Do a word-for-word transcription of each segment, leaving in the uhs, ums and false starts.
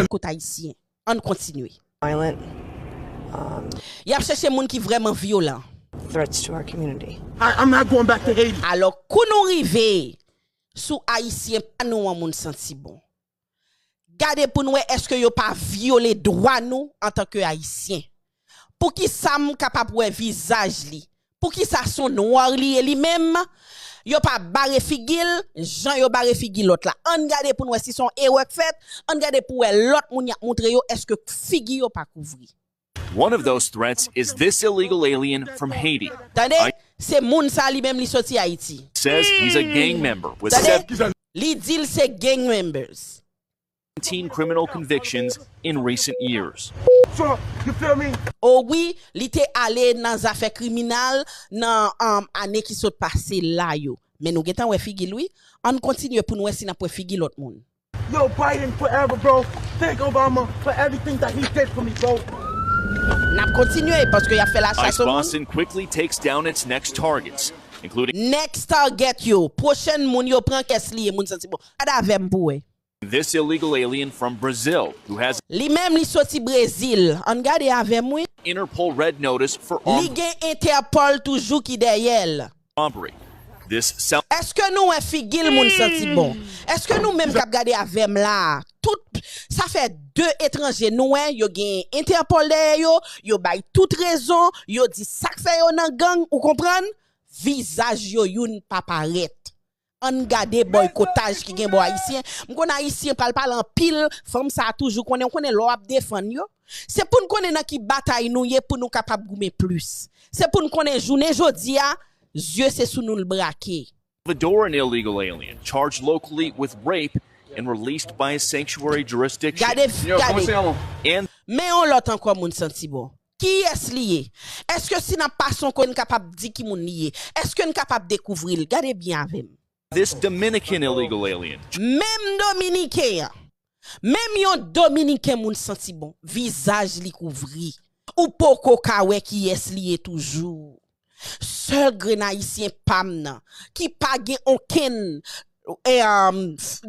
Kot Ayisyen? Ann kontinye. Violent. Um, Y ap chèche moun ki vrèman vyolan. Threats to our community. I, I'm not going back to Haiti. Alò, kou nou rive sou Ayisyen pa nou an, moun santi bon. Gade pou n wè èske yo pa vyole dwa nou antanke Ayisyen. Poukisa m kapab wè vizaj li? Poukisa se yon nwa li ye li menm? Yo pa bare figi l jan yo bare figi lòt la. Ann gade pou n wè si se yon erè k fèt. Ann gade pou wè lòt moun y ap montre yo èske figi yo pa kouvri. One of those threats is this illegal alien from Haiti. Tande? Se moun sa li menm li soti Ayiti. Says he's a gang member with Tande? Li di l se gang members. seventeen criminal convictions in recent years. So, you feel me? O wi, li te ale nan zafè kriminal nan um, ane ki sot pase la yo. Men nou gentan wè figi l wi. Ann kontinye pou n wè si n ap wè figi lòt moun. Yo, Biden forever, bro. Thank Obama for everything that he did for me, bro. N ap kontinye paske y ap fè la ICE chas o moun. Boston quickly takes down its next targets, including Next target yo. Pwochèn moun yo pran kès li ye moun santi bon. Gade avè m pou wè. this illegal alien from Brazil who has Li menm li soti Brezil. Ann gade avè m wi. Interpol Red Notice for Li armed gen Interpol toujou ki dèyè l. robbery. This South Èske nou wè figi l moun santi bon? Èske nou menm k ap gade avè m la? Tout sa fè de etranje nou wè yo gen Interpol dèyè yo, yo bay tout rezon, yo di sa k fè yo nan gang, ou konprann? Vizaj yo youn pa parèt. Ann gade bòykotaj ki gen bò ayisyen. M konn ayisyen pral pale anpil, fanm sa a toujou konnen, ou konnen lè w ap defann yo. Se pou n konnen nan ki batay nou ye pou nou kapab goumen plis. Se pou n konnen jounen jodi a, zye se sou nou l brake. Salvadoran illegal alien charged locally with rape and released by a sanctuary jurisdiction. Gade, gade. And Men yon lòt ankò moun santi bon. Kiyès li ye? Èske si n ap pase yon kote n kapab di ki moun li ye? Èske n kapab dekouvri l? Gade byen avè m. this Dominican illegal alien Menm Dominiken an, menm yon Dominiken moun santi bon, vizaj li kouvri. Ou poko ka wè kiyès li ye toujou. Sèl grenn ayisyen pa m nan, ki pa gen okenn e, um,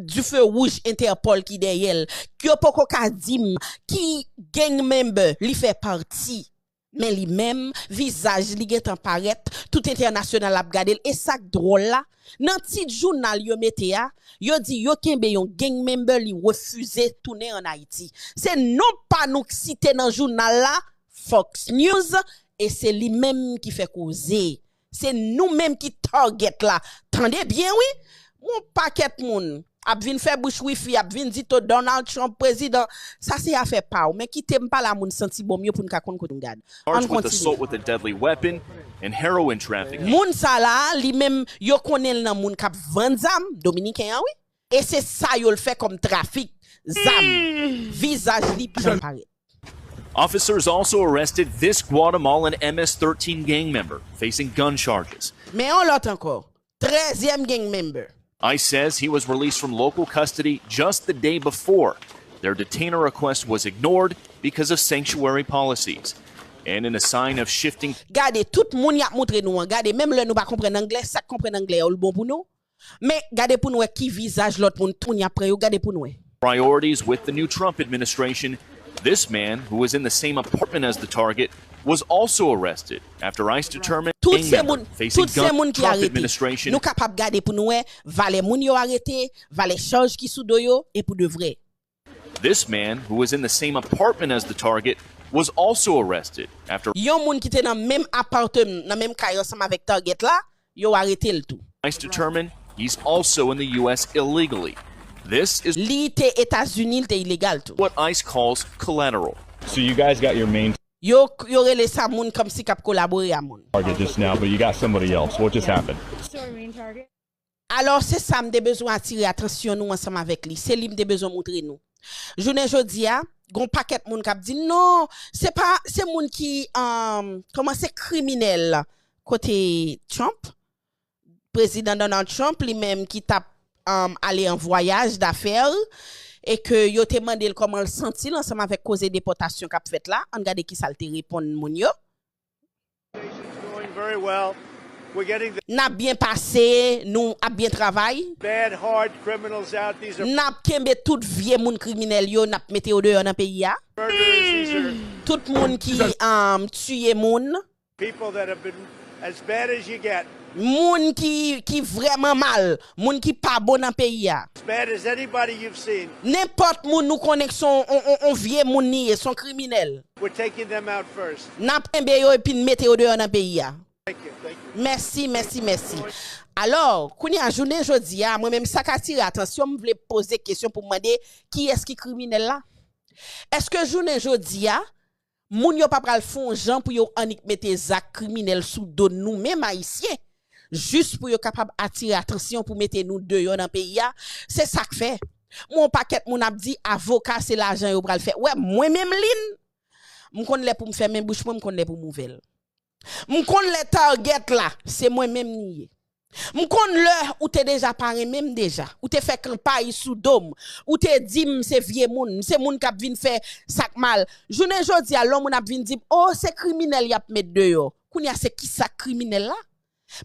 dife wouj Entèpòl ki dèyè l, yo poko ka di m ki gang member li fè pati. Men li menm, vizaj li gentan parèt, tout entènasyonal ap gade l. E sa k dwòl la, nan tit jounal yo mete a, yo di yo kenbe yon gang member li refize tounen ann Ayiti. Se non pa nou k site nan jounal la, Fox News, e se li menm ki fè koze. Se nou menm ki target la. Tande byen wi. Yon pakèt moun ap vin fè bouch wifi, ap vin di to Donald Trump prezidan. Sa se afè pa w. Men kite m pale a moun santi bon m yo pou n ka konn kote n gad. Ann charged with kontinye. Assault with a deadly weapon and heroin trafficking. Moun sa la, li menm, yo konnen l nan moun k ap vann zam, Dominiken an wi. E se sa yo l fè kòm trafik zam. Vizaj li pa janm parèt. Officers also arrested this Guatemalan M S thirteen gang member facing gun charges. Men yon lòt ankò, trèzyèm gang member. ICE says he was released from local custody just the day before. Their detainer request was ignored because of sanctuary policies. And in a sign of shifting Gade, tout moun y ap montre nou an, gade, menm lè nou pa konprann anglè, sa k konprann anglè yo l bon pou nou. Men gade pou n wè ki vizaj lòt moun tou n y ap pran yo, gade pou n wè. Priorities with the new Trump administration, this man, who was in the same apartment as the target, was also arrested after ICE determined Tout gang se member moun, facing tout se gun moun ki Trump arete. Administration. Nou kapab gade pou n wè valè moun yo arete, valè chaj ki sou do yo, e pou de vrè. This man, who was in the same apartment as the target, was also arrested after Yon moun ki te nan menm apatman, nan menm kay ansanm avèk target la, yo arete l tou. ICE determined he's also in the U S illegally. This is Li te Etazini, li te ilegal tou. What ICE calls collateral. So you guys got your main Yo, yo rele sa moun kòmsi k ap kolabore a moun. Target just now, but you got somebody else. What just happened? Alò, se sa m te bezwen atire atansyon nou ansanm avèk li. Se li m te bezwen montre nou. Jounen jodi a, gon pakèt moun k ap di non, se pa, se moun ki, um, kòman, se kriminèl kote Trump, prezidan Donald Trump, li menm ki t ap, um, ale an vwayaj dafè, e ke yo te mande l kòman l santi l ansanm avèk koze depòtasyon k ap fèt la. Ann gade kisa l te reponn moun yo. Going very well. N ap byen pase, nou ap byen travay. N ap kenbe tout vye moun kriminèl yo, n ap mete yo deyò nan peyi a. Tout moun ki um, tiye moun. Moun ki, ki vrèman mal, moun ki pa bon nan peyi a. Nenpòt moun nou konnen k se yon, yon, yon, yon vye moun li ye, se yon kriminèl. N ap kenbe yo epi n mete yo deyò nan peyi a. Mèsi, mèsi, mèsi. Alò, kounye a, jounen jodi a, mwen menm sa k atire atansyon m, m vle poze kesyon pou m mande kiyès ki kriminèl la? Èske jounen jodi a, moun yo pa pral fè yon jan pou yo annik mete zak kriminèl sou do nou menm Ayisyen, jis pou yo kapab atire atansyon pou mete nou deyò nan peyi a? Se sa k fè. Mwen, yon pakèt moun ap di avoka se lajan yo pral fè. Wè, mwen menm Lynn, m konn lè pou m fèmen bouch mwen, m konn lè pou m ouvè l. M konn lè target la, se mwen menm li ye. M konn lè ou te deja pa renmen m deja. Ou te fè kanpay sou do m. Ou te di m se vye moun, m se moun k ap vin fè sa k mal. Jounen jodi a, lè yon moun ap vin di m, o, se kriminèl y ap met deyò. Kounye a, se kisa k kriminèl la?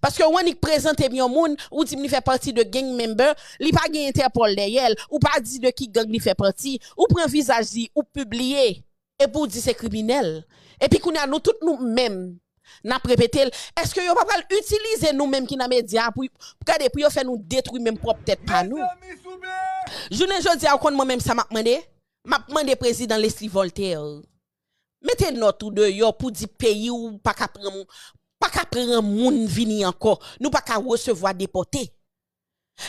Paske ou annik prezante m yon moun, ou di m li fè pati de gang member, li pa gen Entèpòl dèyè l, ou pa di de ki gang li fè pati, ou pran vizaj li, ou pibliye. Epi w di se kriminèl. Epi kounye a, nou tout nou menm, n ap repete l. Èske yo pa pral itilize nou menm ki nan medya a pou, pou gade, pou yo fè nou detwi menm pwòp tèt pa nou? Jounen jodi a, ou konn mwen menm sa m ap mande? M ap mande prezidan Leslie Voltaire, mete nòt ou deyò pou di peyi w pa ka pran, pa ka pran moun vini ankò. Nou pa ka resevwa depòte.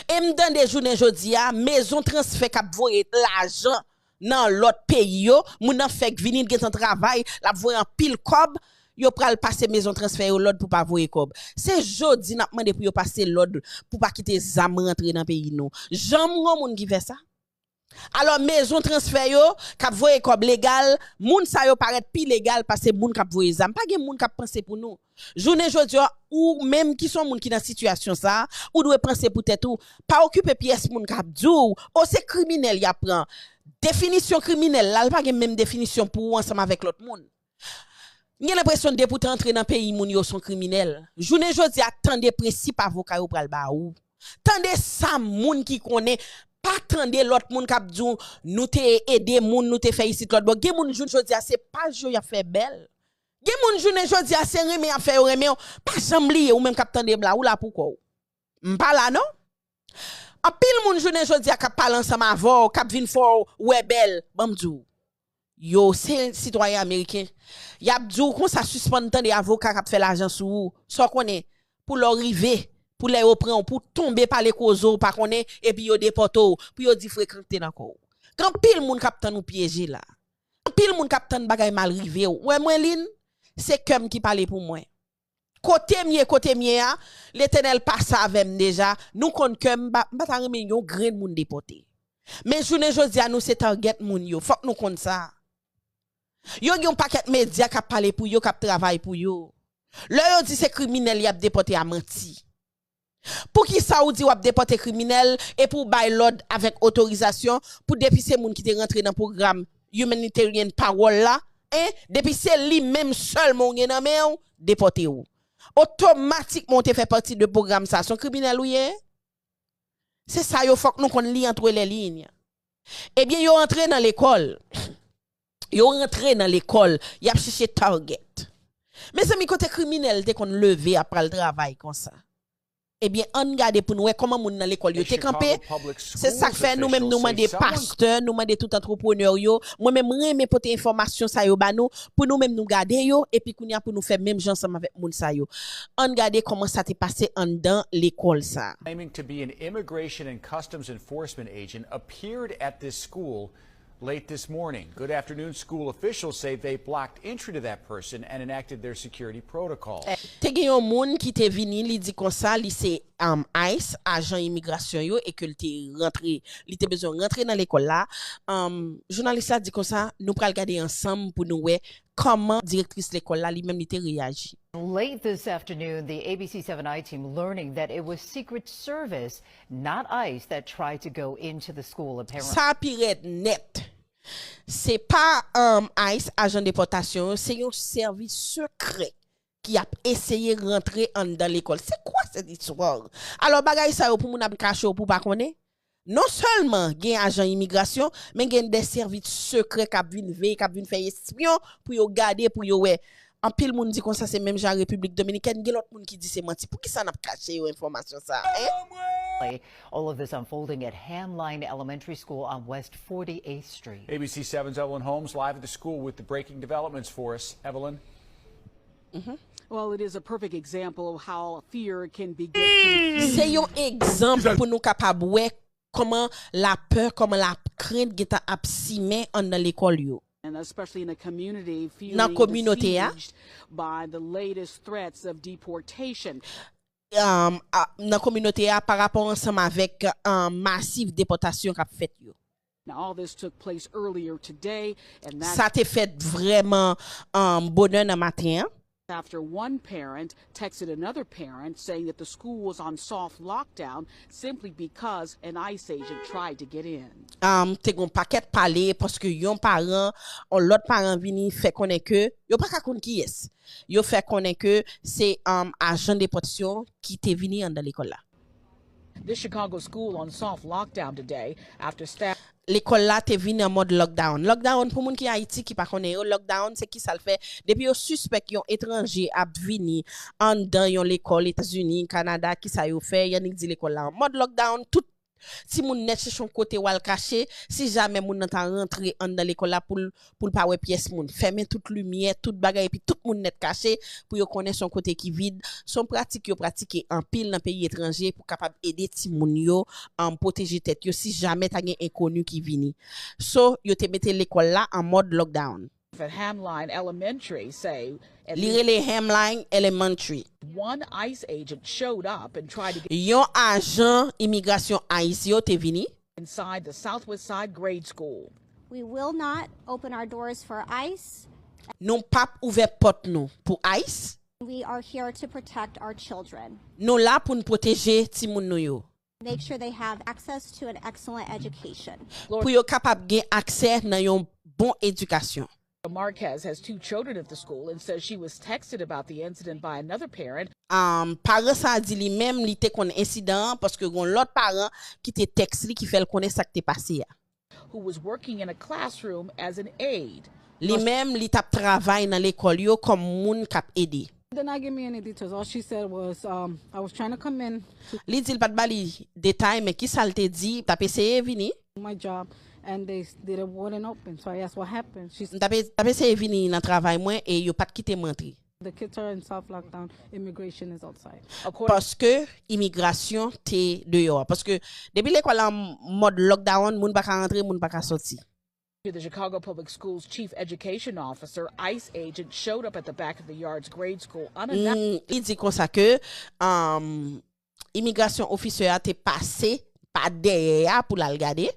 E m tande jounen jodi a, mezon transfè k ap voye lajan nan lòt peyi yo, moun nan fèk vini, l gentan travay, l ap voye anpil kòb, yo pral pase mezon transfè yo lòd pou pa voye kòb. Se jodi n ap mande pou yo pase lòd pou pa kite zam rantre nan peyi nou. Janm gen moun ki fè sa? Alò, mezon transfè yo, k ap voye kòb legal, moun sa yo parèt pi legal pase moun k ap voye zam. Pa gen moun k ap panse pou nou. Jounen jodi a, ou menm ki se yon moun ki nan sitiyasyon sa a, ou dwe panse pou tèt ou. Pa okipe pyès moun k ap di w, o, se kriminèl y ap pran. Definisyon kriminèl la, l pa gen menm definisyon pou ou ansanm avèk lòt moun. M gen lenpresyon depi w te antre nan peyi moun yo, w se yon kriminèl. Jounen jodi a, tande prensip avoka yo pral ba ou. Tande sa moun ki konnen, pa tande lòt moun k ap di w, nou te ede moun, nou te fè isit lòt bò. Gen moun jounen jodi a, se paj yo y ap fè bèl. Gen moun jounen jodi a, se renmen y ap fè yo renmen w. Pa janm bliye, ou menm k ap tande m la, ou la pou kò w. M pa la non. Anpil moun jounen jodi a k ap pale ansanm avè w, k ap vin fè w wè bèl, ban m di w, yo se sitwayen ameriken. Y ap di w konsa, sispann tande avoka k ap fè lajan sou ou. Sa w konnen, pou lè w rive, pou lè yo pran w, pou w tonbe pale koze w pa konnen, epi yo depòte w, pou yo di frekante nan kò w. Gen anpil moun k ap tann ou pyeje la. Anpil moun k ap tann bagay mal rive w. Wè mwen Lynn, se kè m ki pale pou mwen. Kote m ye, kote m ye a, Letènèl pase avè m deja. Nou konn kè m, m pa, m pa ta renmen yon grenn moun depòte. Men jounen jodi a, nou se target moun yo. Fòk nou konn sa. Yo gen yon pakèt medya k ap pale pou yo, k ap travay pou yo. Lè yo di se kriminèl y ap depòte a, manti. Poukisa ou di w ap depòte kriminèl epi w bay lòd avèk otorizasyon pou depi se moun ki te rantre nan pwogram Humanitarian Parole la, en, depi se li menm sèlman w gen nan men w, depòte w. Otomatikman w te fè pati de pwogram sa, se yon kriminèl ou ye? Se sa yo fòk nou konn li antre lè liy. Ebyen, yo antre nan lekòl. Yo rantre nan lekòl, y ap chèche target. Mezanmi, kote kriminèl te konn leve ap pral travay konsa? Ebyen, ann gade pou n wè kòman moun nan lekòl yo te kanpe. Se sa k fè nou menm nou mande pastè, nou mande tout antreprenè yo. Mwen menm, m renmen pote enfòmasyon sa yo ba nou, pou nou menm nou gade yo, epi kounye a pou nou fè menm jan ansanm avèk moun sa yo. Ann gade kòman sa te pase anndan lekòl sa. Claiming to be an immigration and customs enforcement agent appeared at this school late this morning. Good afternoon school officials say they blocked entry to that person and enacted their security protocol. Te gen yon moun ki te vini, li di konsa, li se, um, ice, ajan imigrasyon yo, e ke l te rantre, li te bezwen rantre nan lekòl la. Um, jounalis la di konsa, nou pral gade ansanm pou nou wè kòman direktris lekòl la, li menm, li te reyaji. Late this afternoon, the A B C seven I team learning that it was Secret Service, not ice, that tried to go into the school. Apparently. Sa pi rèd nèt. Se pa, um, ice, ajan depòtasyon yo, se yon sèvis sekrè ki ap eseye rantre anndan lekòl. C'est quoi cette histoire? Alò, bagay sa yo pou moun ap kache w pou pa konnen? Non sèlman gen ajan imigrasyon, men gen de sèvis sekrè k ap vin veye, k ap vin fè espyon pou yo gade, pou yo wè. Anpil moun di konsa se menm jan Repiblik Dominikèn, gen lòt moun ki di se manti. Poukisa n ap kache yo enfòmasyon sa a, en? All of this unfolding at Hamline Elementary School on West forty-eighth Street. A B C seven's Evelyn Holmes live at the school with the breaking developments for us. Evelyn? Well, it is a perfect example of how fear can beget confusion. Se yon egzanp pou nou kapab wè kòman lapè, kòman lakrent gentan ap simen anndan lekòl yo. And especially in a community Nan feeling kominote a. Besieged by the latest threats of deportation. Um, a, nan kominote a pa rapò ansanm avèk um, masiv depòtasyon k ap fèt yo. Now, all this took place earlier today, and Sa that's te fèt vrèman um, bonè nan maten an. After one parent texted another parent saying that the school was on soft lockdown simply because an ICE agent tried to get in. Um, te gon pakèt pale paske yon paran, yon lòt paran vini fè konnen ke yo pa ka konn kiyès. Yo fè konnen ke se um, ajan depòtasyon ki te vini anndan lekòl la. This Chicago school on soft lockdown today after staff Lekòl la te vin an mòd lockdown. Lockdown, pou moun ki Ayiti ki pa konnen yo, lockdown se kisa l fè. Depi yo sispèk yon etranje ap vini anndan yon lekòl Etazini, Kanada, kisa yo fè, y annik di lekòl la an mòd lockdown, tout timoun nèt chèche yon kote w al kache. Si jamè moun nan ta rantre anndan lekòl la pou l pou l pa wè pyès moun. Fèmen tout limyè, tout bagay, epi tout moun nèt kache pou yo konnen se yon kote ki vid. Se yon pratik yo pratike anpil nan peyi etranje pou kapab ede timoun yo um, pwoteje tèt yo si jamè ta gen enkoni ki vini. So, yo te mete lekòl la an mòd lockdown. at Hamline Elementary say at Li least rele Hamline Elementary. one ICE agent showed up and tried to get Yon ajan imigrasyon ICE yo te vini. Inside the Southwest Side Grade School. We will not open our doors for ICE. Nou p ap ouvè pòt nou pou ICE. We are here to protect our children, Nou la pou n pwoteje timoun nou yo. make sure they have access to an excellent education. Pou yo kapab gen aksè nan yon bon edikasyon. Marquez has two children at the school and says she was texted about the incident by another parent Um, paran sa a di li menm li te konn ensidan an paske yon lòt paran ki te tèks li ki fè l konnen sa k te pase a. Who was working in a classroom as an aide. Li menm li t ap travay nan lekòl yo kòm moun k ap ede. Did not give me any details. All she said was, um, I was trying to come in to Li di l pa t ba li detay, men kisa l te di, t ap eseye vini. My job, and they they wouldn't open. So I asked what happened. She M t ap, t ap eseye vini nan travay mwen e yo pa t kite m antre. The kids are in soft lockdown. Immigration is outside. According Paske imigrasyon te deyò a. Paske depi lekòl la mòd lockdown, moun pa ka rantre, moun pa ka sòti. To the Chicago Public Schools chief education officer, ICE agent showed up at the back of the yard's grade school unannounced. Mm, li di konsa ke um, imigrasyon ofisè a te pase pa dèyè a pou l al gade.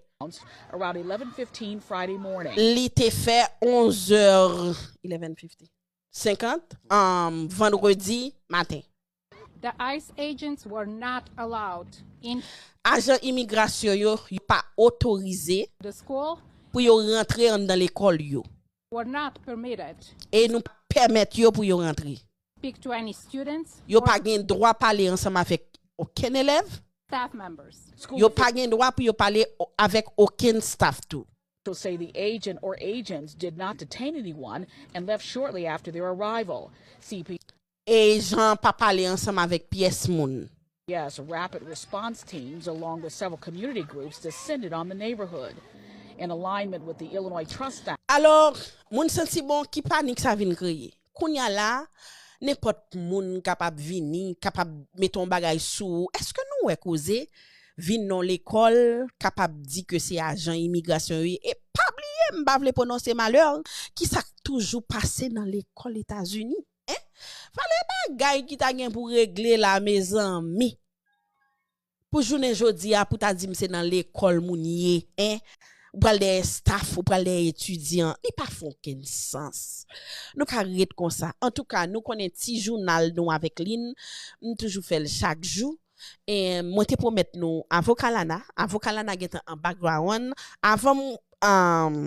Around eleven fifteen Friday morning. Li te fè onz è, eleven fifty, senkant, um, vandredi maten. The ICE agents were not allowed in Ajan imigrasyon yo, yo pa otorize the school. Pou yo rantre anndan lekòl yo. Were not permitted E nou pa pèmèt yo pou yo rantre. Speak to any students. Yo pa gen dwa pale ansanm avèk okenn elèv. Staff members. Yo pa gen dwa pou yo pale avèk okenn staff tou. Officials say the agent or agents did not detain anyone and left shortly after their arrival. C P Ejan pa pale ansanm avèk pyès moun. Yes, rapid response teams, along with several community groups, descended on the neighborhood. In alignment with the Illinois Trust Fund. Alò, moun santi bon, ki panik sa vin kreye? Kounye a la, nenpòt moun kapab vini, kapab mete yon bagay sou ou. Èske nou wè koze? Vin nan lekòl, kapab di ke se ajan imigrasyon yo ye. E pa bliye, m pa vle pwononse malè, kisa k toujou pase nan lekòl Etazini? En? Valè bagay ki ta gen pou regle la, mezanmi. Pou jounen jodi a, pou ta di m se nan lekòl moun ye, en? Ou pral dèyè staff, ou pral dèyè etidyan. Li pa fè okenn sans. Nou ka ret konsa. Antouka, nou konnen ti jounal nou avèk Lynn. M toujou fè l chak jou. E mwen te pwomèt nou avoka Lana. Avoka Lana gentan an background. Avan m um,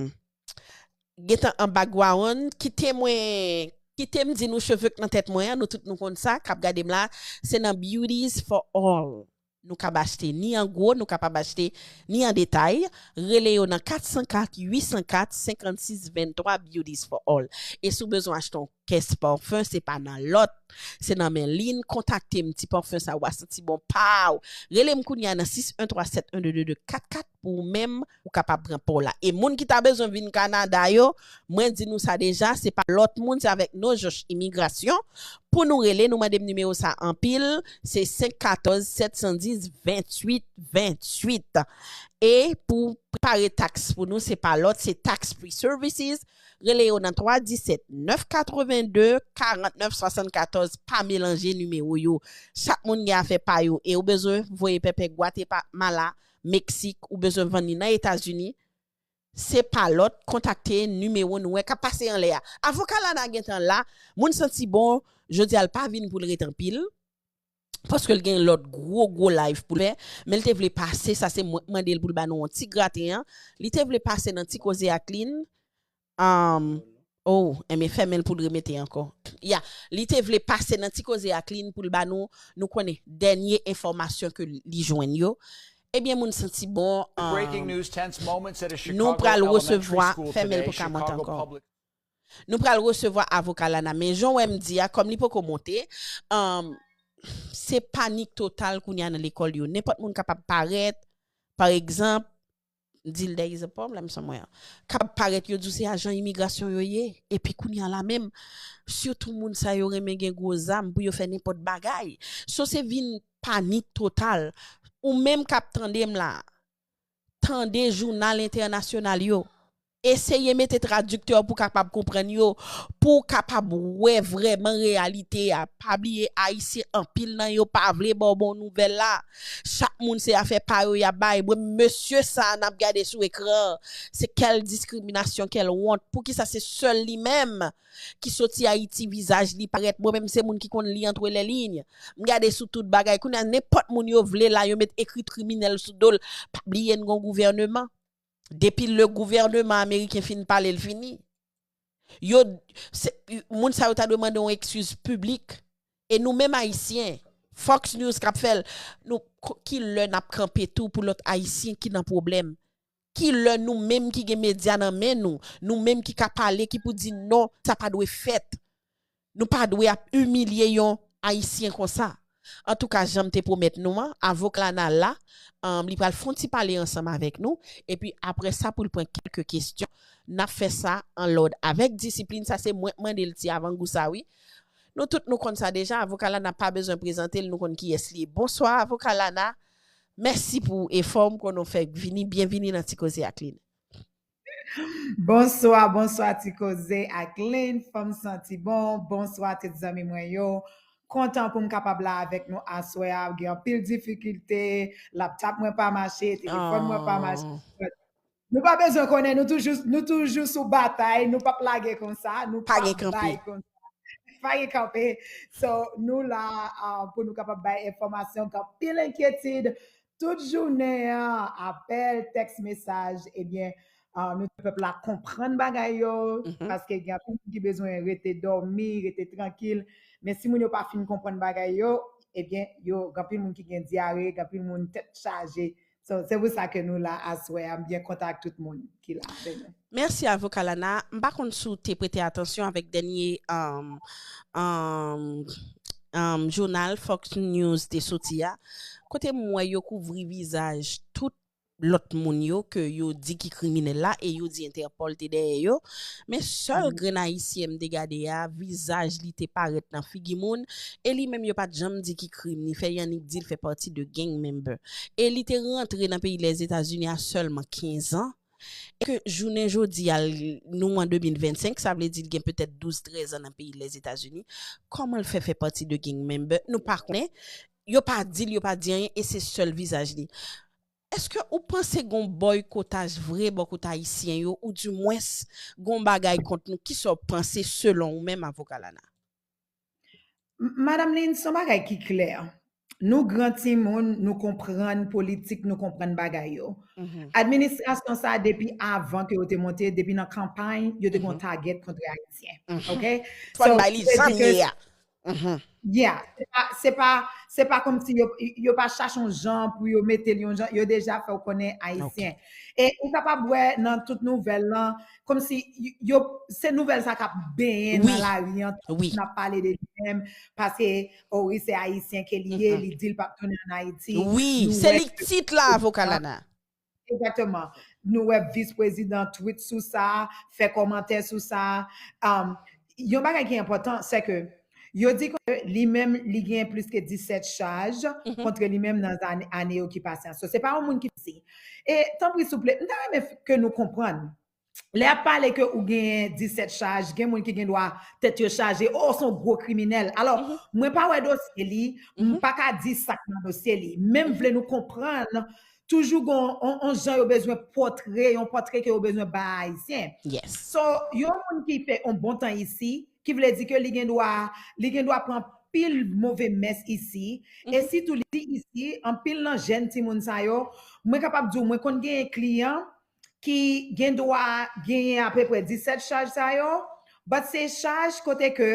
gentan an background, kite mwen Kite m di nou cheve k nan tèt mwen an, nou tout nou konn sa, k ap gade m la, se nan Beauties for All. Nou kab achte ni an gwo, nou kapab achte ni an detay. Rele yo nan kat san kat, uit san kat, senkannsis venntwa, Beauties for All. E si w bezwen achte yon kès pafen, se pa nan lòt, se nan men li n. Kontakte m, ti pafen sa w a santi bon pa w. Rele m kounye a nan sis en twa sèt en de de de kat kat pou ou menm, ou kapab pran pa w la. E moun ki ta bezwen vin Kanada yo, mwen di nou sa deja, se pa lòt moun, se avèk Nojoch Imigrasyon. Pou nou rele, nou mande m nimewo sa anpil, se senk katòz sèt san dis venntuit venntuit. E pou prepare taks pou nou, se pa lòt, se Tax Free Services. Rele yo nan twa disèt nèf katrevenn de karannèf swasannkatòz, pa melanje nimewo yo. Chak moun gen afè pa yo, e ou bezwen voye pèpè Gwatemala, Meksik, ou bezwen vann li nan Etazini, se pa lòt, kontakte nimewo nou wè k ap pase anlè a. Avoka Lana gentan la, moun santi bon, jodi a l pa vin pou l ret anpil, paske l gen lòt gwo, gwo live pou l fè, men l te vle pase, sa se mwen k mande l pou l ba nou yon ti graten an. Li te vle pase nan ti koze ak li n, um, oh, enben fèmen l pou l remete ankò. Ya, li te vle pase nan ti koze ak li n pou l ba nou, nou konnen, dènye enfòmasyon ke li jwenn yo. Ebyen, moun santi bon, um, nou pral resevwa, fèmen l pou ka monte ankò. Nou pral resevwa avoka Lana, men jan w wè m di a, kòm li poko monte, um, se panik total kounye a nan lekòl yo. Nenpòt moun kapab parèt, pa egzanp, m di l there is a problem somewhere. Kapab parèt yo di w se ajan imigrasyon yo ye, epi kounye a la menm, sitou moun sa yo renmen gen gwo zam pou yo fè nenpòt bagay. So se vin panik total. Ou menm k ap tande m la, tande jounal entènasyonal yo. Eseye mete tradiktè pou w kapab konprann yo, pou w kapab wè vrèman reyalite a. Pa bliye, Ayisyen anpil nan yo pa vle ba w bon nouvèl la. Chak moun se afè pa yo y ap bay. Mwen, mesye sa a n ap gade sou ekran, se quelle discrimination, quelle honte. Poukisa se sèl li menm ki soti Ayiti, vizaj li parèt? Mwen menm, se moun ki konn li entre les lignes. M gade sou tout bagay. Kounye a, nenpòt moun yo vle la, yo met ekri kriminèl sou do l. Pa bliye, n gon gouvèneman. Depi le gouvèneman ameriken fin pale, l fini. Yo, se, moun sa yo ta dwe mande yon ekskiz piblik. E nou menm Ayisyen, Fox News k ap fè l, nou, ko-, ki lè n ap kanpe tou pou lòt Ayisyen ki nan pwoblèm? Ki lè nou menm ki gen medya nan men nou, nou menm ki ka pale, ki pou di non, sa pa dwe fèt? Nou pa dwe ap imilye yon Ayisyen konsa. Antouka, jan m te pwomèt nou an, avoka Lana la, um, li pral fè yon ti pale ansanm avèk nou, epi apre sa, pou l pran kèlke kesyon, n ap fè sa an lòd avèk disiplin. Sa se mwen k mande l ti avangou sa, wi. Nou tout nou konn sa deja, avoka Lana pa bezwen prezante l, nou konn kiyès li ye. Bonswa, avoka Lana. Mèsi pou efò w, m konnen w fè vini, byenvini nan Ti Koze ak Lynn. Bonswa, bonswa, Ti Koze ak Lynn, fanm santi bon. Bonswa, tout zanmi mwen yo. Kontan pou m kapab la avèk nou aswè a. Gen anpil difikilte, laptop mwen pa mache, telefòn mwen pa mache. Nou pa bezwen konnen, nou toujou, nou toujou sou batay, nou p ap lage konsa, nou p ap bay konsa. Pa gen kanpe. So, nou la, uh, pou nou kapab bay enfòmasyon, gen anpil enkyetid. Tout jounen an, apèl, tèks mesaj, ebyen, uh, nou pèp la konprann bagay yo, paske gen anpil moun ki bezwen rete dòmi, rete trankil. Men si moun yo pa fin konprann bagay yo, ebyen, yo, gen anpil moun ki gen dyare, gen anpil moun tèt chaje. So, se pou sa ke nou la aswè a. M byen kontan ak tout moun ki la avè nou. Mèsi, avoka Lana. M pa konn si w te prete atansyon avèk dènye, um, um, um, jounal Fox News te soti a, kote m wè yo kouvri vizaj tout lòt moun yo ke yo di ki kriminèl la e yo di Entèpòl te dèyè yo. Men sèl grenn Ayisyen m te gade a, vizaj li te parèt nan figi moun e li menm yo pa t janm di ki krim li fè, y annik di l fè pati de gang member. E li te rantre nan peyi Lèzetazini a sèlman kenz an. E ke jounen jodi a, l-, nou an de mil vennsenk, sa vle di l gen petèt douz, trèz an nan peyi Lèzetazini. Kòman l fè fè pati de gang member? Nou pa konnen. Yo pa di l, yo pa di anyen, e se sèl vizaj li. Èske ou panse gon bòykotaj vre bò kote ayisyen yo, oudimwens gon bagay kont nou? Kisa w panse selon ou menm, avoka Lana? M-, Madam Lynn, se yon bagay ki klè. Nou gran timoun, nou konprann politik, nou konprann bagay yo. Administrasyon sa, depi avan ke yo te monte, depi nan kanpay, yo te gon target kontre Ayisyen. Ok? Fò n bay li jan l ye a. Yeah, se pa se pa se pa kòmsi yo yo pa chache yon jan pou yo mete l yon jan, yo deja fè w konnen Ayisyen. E ou kapab wè nan tout nouvèl lan, kòmsi yo se nouvèl sa k ap benyen nan lari an, n ap pale de li menm, paske o wi se Ayisyen ke li ye, li di l p ap tounen ann Ayiti. Wi, se li k tit la, avoka Lana. Egzakteman. Nou wè vis prezidan tweet sou sa, fè kòmantè sou sa. Um, yon bagay ki enpòtan, se ke yo di ke li menm, li gen plis ke disèt chaj kontre li menm nan ane yo ki pase an. So, se pa yon moun ki piti. E tanpri, souple, m ta renmen ke nou konprann. Lè ap pale ke ou gen disèt chaj, gen moun ki gen dwa tèt yo chaje, oh, se yon gwo kriminèl. Alò, mwen pa wè dosye li, m pa ka di sa k nan dosye li. Men m vle nou konprann, toujou gen yon jan yo bezwen pòtre, yon pòtre ke yo bezwen bay Ayisyen. So, yon moun ki fè yon bon tan isi, ki vle di ke li gen dwa, li gen dwa pran pil move mès isi, e sitou li isi, anpil nan jèn timoun sa yo, mwen kapab di w, mwen konn genyen kliyan, ki gen dwa genyen apeprè disèt chaj sa yo, but se chaj kote ke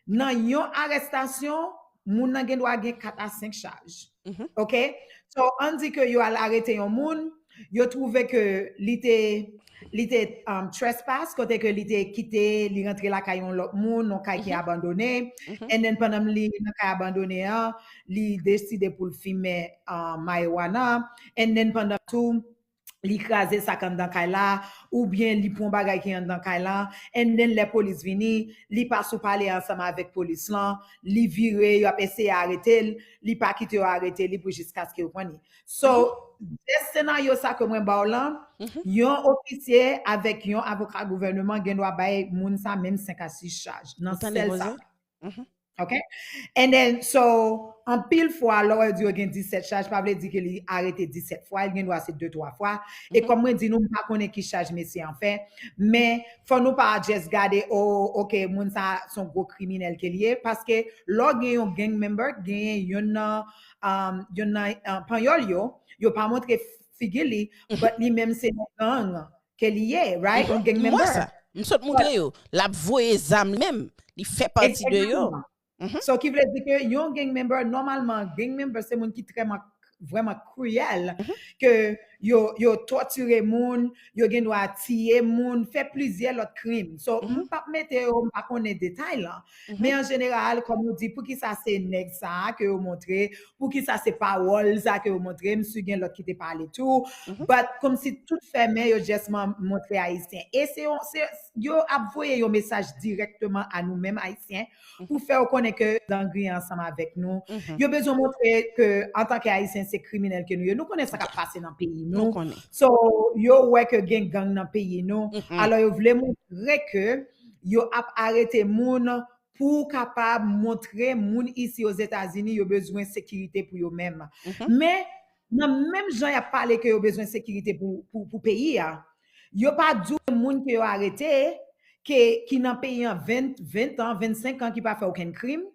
nan yon arestasyon, moun nan gen dwa gen kat a senk chaj. Ok? So, ann di ke yo al arete yon moun, yo twouve ke li te li te um, trespass, kote ke li te kite, li rantre lakay yon lòt moun, yon kay ki abandone, and then pandan li nan kay abandone an, li deside pou l fimen uh, marijuana, and then pandan tou, li kraze sa k anndan kay la, oubyen li pran bagay ki anndan kay la, and then lè polis vini, li pa sou pale ansanm avèk polis lan, li vire, y ap eseye arete l, li pa kite yo arete li pou jiskaske yo pran li. So, de senaryo sa ke mwen ba w lan, yon ofisye avèk yon avoka gouvèneman gen dwa bay moun sa menm senk a sis chaj nan sèl sa. Ok? And then, so, anpil fwa, lè w di yo gen disèt chaj, pa vle di ke li arete disèt fwa, li gen dwa se de twa fwa. E kòm mwen di nou, m pa konnen ki chaj mesye an fè, men fò nou pa just gade, oh, ok, moun sa se yon gwo kriminèl ke li ye, paske lè w gen yon gang member, genyen youn nan, um, youn nan uh, panyòl yo, yo pa montre figi li, but li menm se yon gang ke li ye, right? Yon gang member. M sot montre yo. L ap voye zam li menm. Li fè pati de yo. So, ki vle di ke yon gang member, nòmalman, gang member se moun ki trè vrèman kriyèl, ke yo, yo tòtire moun, yo gen dwa tiye moun, fè plizyè lòt krim. So, m p ap mete yo, m pa konnen detay lan. Men an jeneral, kòm nou di, poukisa se nèg sa a ke yo montre, poukisa se pawòl sa a ke yo montre, m si gen lòt ki te pale tou. But kòmsi tout fèmen, yo just montre Ayisyen. E se yon, se, yo ap voye yon mesaj dirèkteman a nou menm Ayisyen, pou fè yo konnen ke dangri ansanm avèk nou. Yo bezwen montre ke antanke Ayisyen se kriminèl ke nou ye. Nou konnen sa k ap pase nan peyi nou. So, yo wè ke gen gang nan peyi nou. Alò, yo vle montre ke yo ap arete moun pou kapab montre moun isi Ozetazini yo bezwen sekirite pou yo menm. Men, nan menm jan y ap pale ke yo bezwen sekirite pou, pou, pou peyi a, yo pa di w moun ke yo arete, ke, ki nan peyi an ven, ven tan, vennsenk an, ki pa fè okenn krim.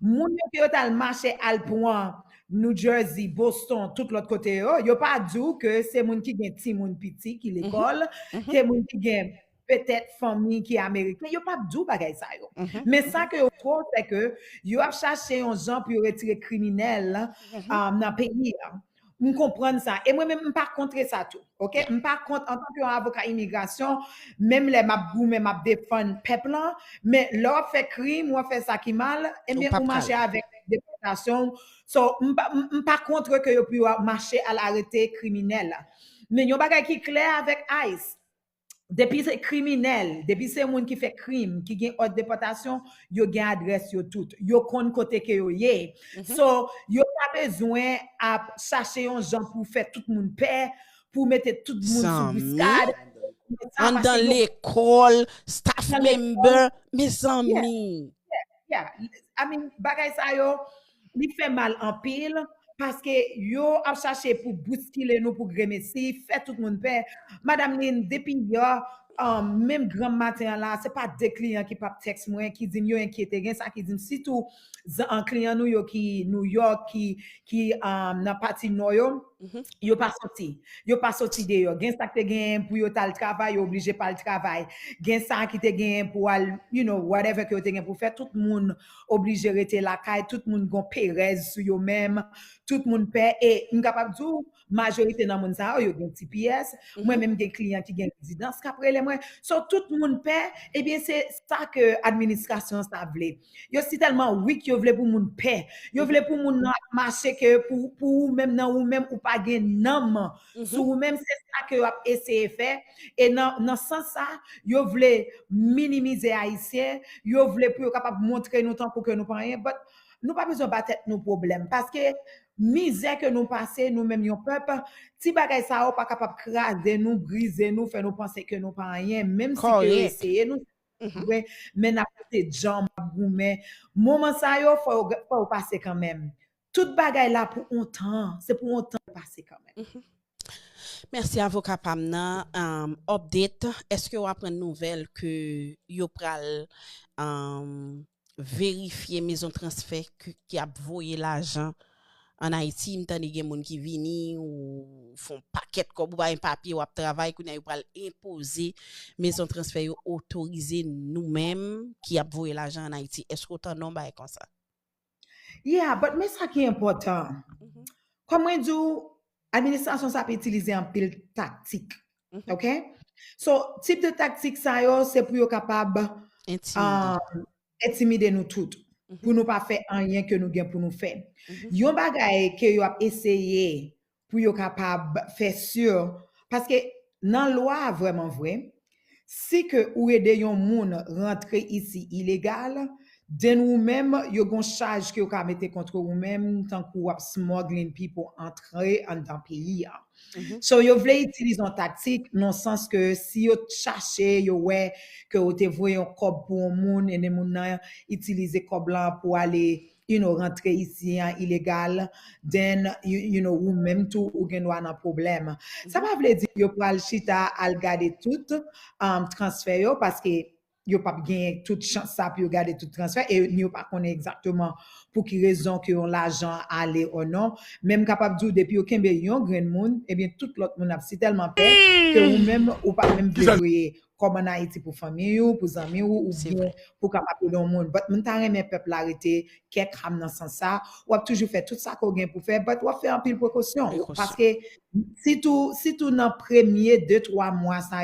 Moun yo ke yo t al mache al pran New Jersey, Boston, tout lòt kote yo, yo pa di w ke se moun ki gen timoun piti ki lekòl, se moun ki gen petèt fanmi ki ameriken, yo p ap di w bagay sa yo. Men sa ke yo fè, se ke yo ap chache yon jan pou yo retire kriminèl um, nan peyi a. M konprann sa. E mwen menm, m pa kont sa tou. Ok? M pa kont antanke yon avoka imigrasyon, menm lè m ap goumen, m ap defann pèp lan, men lè w ap fè krim, w ap fè sa ki mal, ebyen, ou mache avèk depòtasyon. So, m pa, m pa kont ke yo pou yo mache al arete kriminèl. Men yon bagay ki klè avèk ICE, depi se kriminèl, depi se moun ki fè krim, ki gen òd depòtasyon, yo gen adrès yo tout. Yo konn kote ke yo ye. So, yo pa bezwen ap chache yon jan pou fè tout moun pè, pou mete tout moun sou briskad. Anndan lekòl, staff member, mezanmi. Yeah, I mean, bagay sa yo, li fè mal anpil, paske yo ap chache pou bouskile nou, pou gremesi, fè tout moun pè. Madanm Lynn, depi yè, Um, menm granm maten an la, se pa de kliyan ki p ap tèks mwen, ki di m yo enkyete. Gen sa ki di m, sitou zan- an kliyan nou yo ki New York, ki, ki um, nan pati nò yo, yo pa soti. Yo pa soti deyò. Gen sa ki te gen pou yo t al travay, yo oblije pa al travay. Gen sa ki te gen pou al, you know, whatever ke yo te gen pou fè. Tout moun oblije rete lakay. Tout moun gon perèz sou yo menm. Tout moun pè. E m kapab di w, majorite nan moun sa yo, yo gen T P S. Mwen menm gen kliyan ki gen rezidans k ap rele mwen. So, tout moun pè, ebyen, se sa ke administrasyon sa vle. Yo si tèlman weak, yo vle pou moun pè. Yo vle pou moun nan ap mache ke pou, pou ou menm, nan ou menm, ou pa gen nanm sou ou menm. Se sa ke yo ap eseye fè. E nan, nan sans sa, yo vle minimize Ayisyen. Yo vle pou yo kapab montre nou tankou ke nou pa anyen. But nou pa bezwen ba tèt nou pwoblèm. Paske mizè ke nou pase, nou menm yon pèp, ti bagay sa yo pa kapab kraze nou, brize nou, fè nou panse ke nou pa anyen, menm si ke yo eseye nou, vre, men n ap rete djanm, ap goumen. Moman sa yo, fò yo, fò yo pase kanmenm. Tout bagay la pou on tan, se pou on tan pase kanmenm. Mèsi avoka pa m nan. Um, update, èske w aprann nouvèl ke yo pral um, verifye mezon transfè ki, ki ap voye lajan an Ayiti? M tande gen moun ki vini, ou fè yon pakèt kòb, ou pa gen papye, w ap travay, kounye a yo pral enpoze mezon transfè yo otorize nou menm ki ap voye lajan an Ayiti. Èske w tande yon bagay konsa? Yeah, but men sa ki enpòtan. Kòm mwen di w, administrasyon sa ap itilize anpil taktik. Ok? So, tip de taktik sa yo, se pou yo kapab entimide nou tout. Pou nou pa fè anyen ke nou gen pou nou fè. Yon bagay ke yo ap eseye pou yo kapab fè si, paske nan lwa a vrèman vre, si ke ou ede yon moun rantre isi ilegal, then ou menm, yo gon chaj ke yo ka mete kont ou menm, tankou w ap smuggling people antre anndan peyi a. So, yo vle itilize yon taktik, nan sans ke si yo chache, yo wè ke ou te voye yon kòb pou yon moun, e moun nan itilize kòb lan pou ale, you know, rantre isi an ilegal, then, you, you know, ou menm tou, ou gen dwa nan pwoblèm. Sa pa vle di yo pral chita al gade tout um, transfè yo, paske yo p ap gen tout chans sa pou yo gade tout transfè, e ni yo pa konnen egzakteman pou ki rezon ke yon lajan ale o non. Men m kapab di w, depi yo kenbe yon grenn moun, ebyen, tout lòt moun ap si tèlman pè ke ou menm, ou pa menm vle voye kòb an Ayiti pou fanmi w, pou zanmi w, oubyen pou kapab ede yon moun. But mwen ta renmen pèp la rete kè kam nan sans sa. W ap toujou fè tout sa ke w gen pou fè, but w ap fè anpil prekosyon. Paske sitou, sitou nan premye de, twa mwa sa yo,